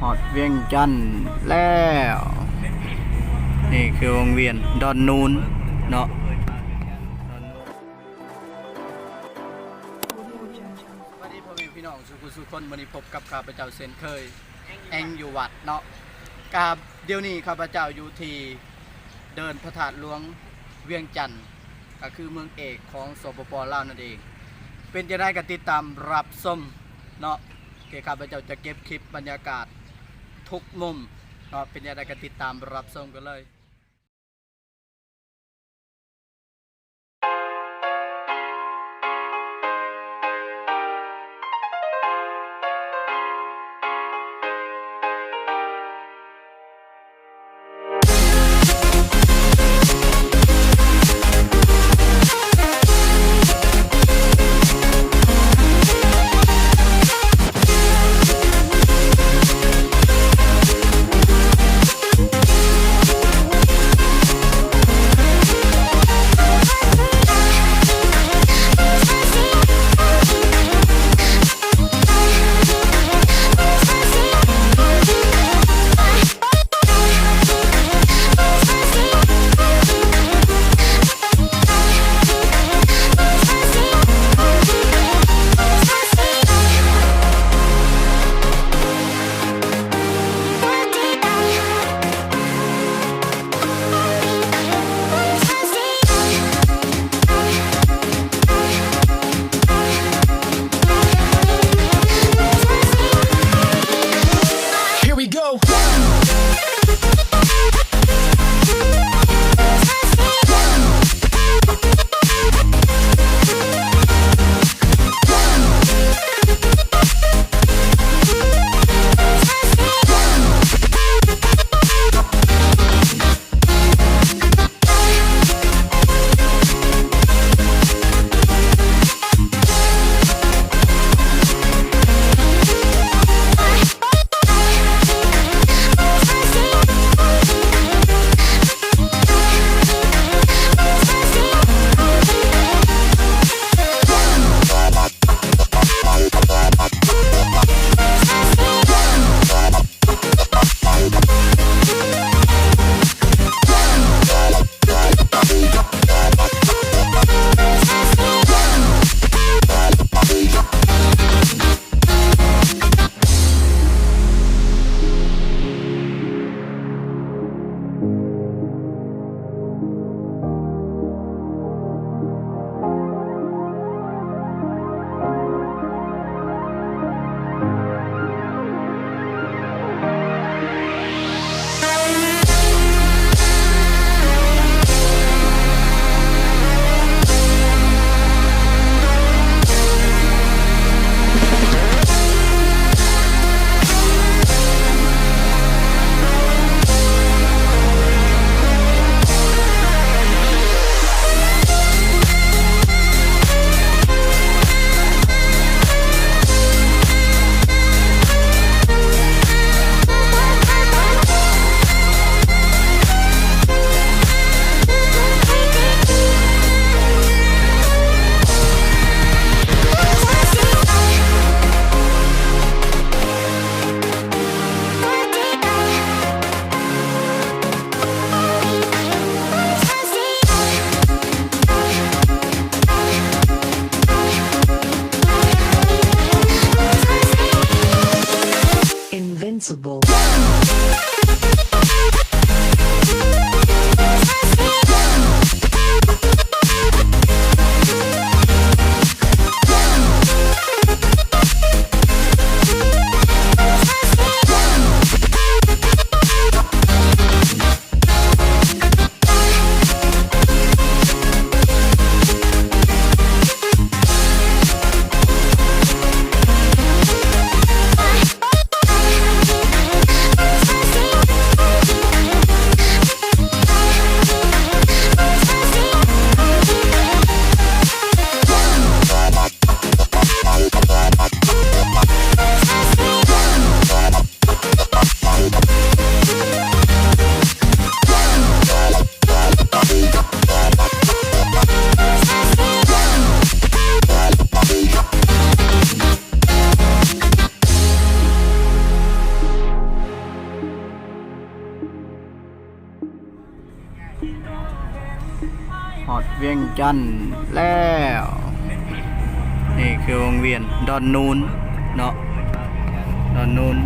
ຮອດວຽງຈັນແລ້ວ. ນີ້ຄືວົງວຽນດອນນູນເນາະ. ສະບາຍດີພໍ່ແມ່ພີ່ນ້ອງສູ່ຜູ້ສູ່ຄົນ, ມື້ນີ້ພົບກັບຂ້າພະເຈົ້າເຊັ່ນເຄີຍ ແອງຢູ່ວັດເນາະ. ກະດຽວນີ້ຂ້າພະເຈົ້າຢູ່ທີ່ເດີ່ນພະທາດຫຼວງວຽງຈັນ ກະຄືເມືອງເອກຂອງ ສປປ ລາວ ນັ້ນເອງ. ເປັນຈັ່ງໃດກະຕິດຕາມຮັບຊົມເນາະ. ໂອເຄ, ຂ້າພະເຈົ້າຈະເກັບຄລິບບັນຍາກາດທຸກມຸມເນາະ, ເປັນຈັ່ງໃດກະຕິດຕາມຮັບຊົມກັນເລີຍ. Here we go. Invincible. ວຽງຈັນແລ້ວ. ນີ້ຄືວົງວຽນດອນນູນເນາະ ດອນນູນ.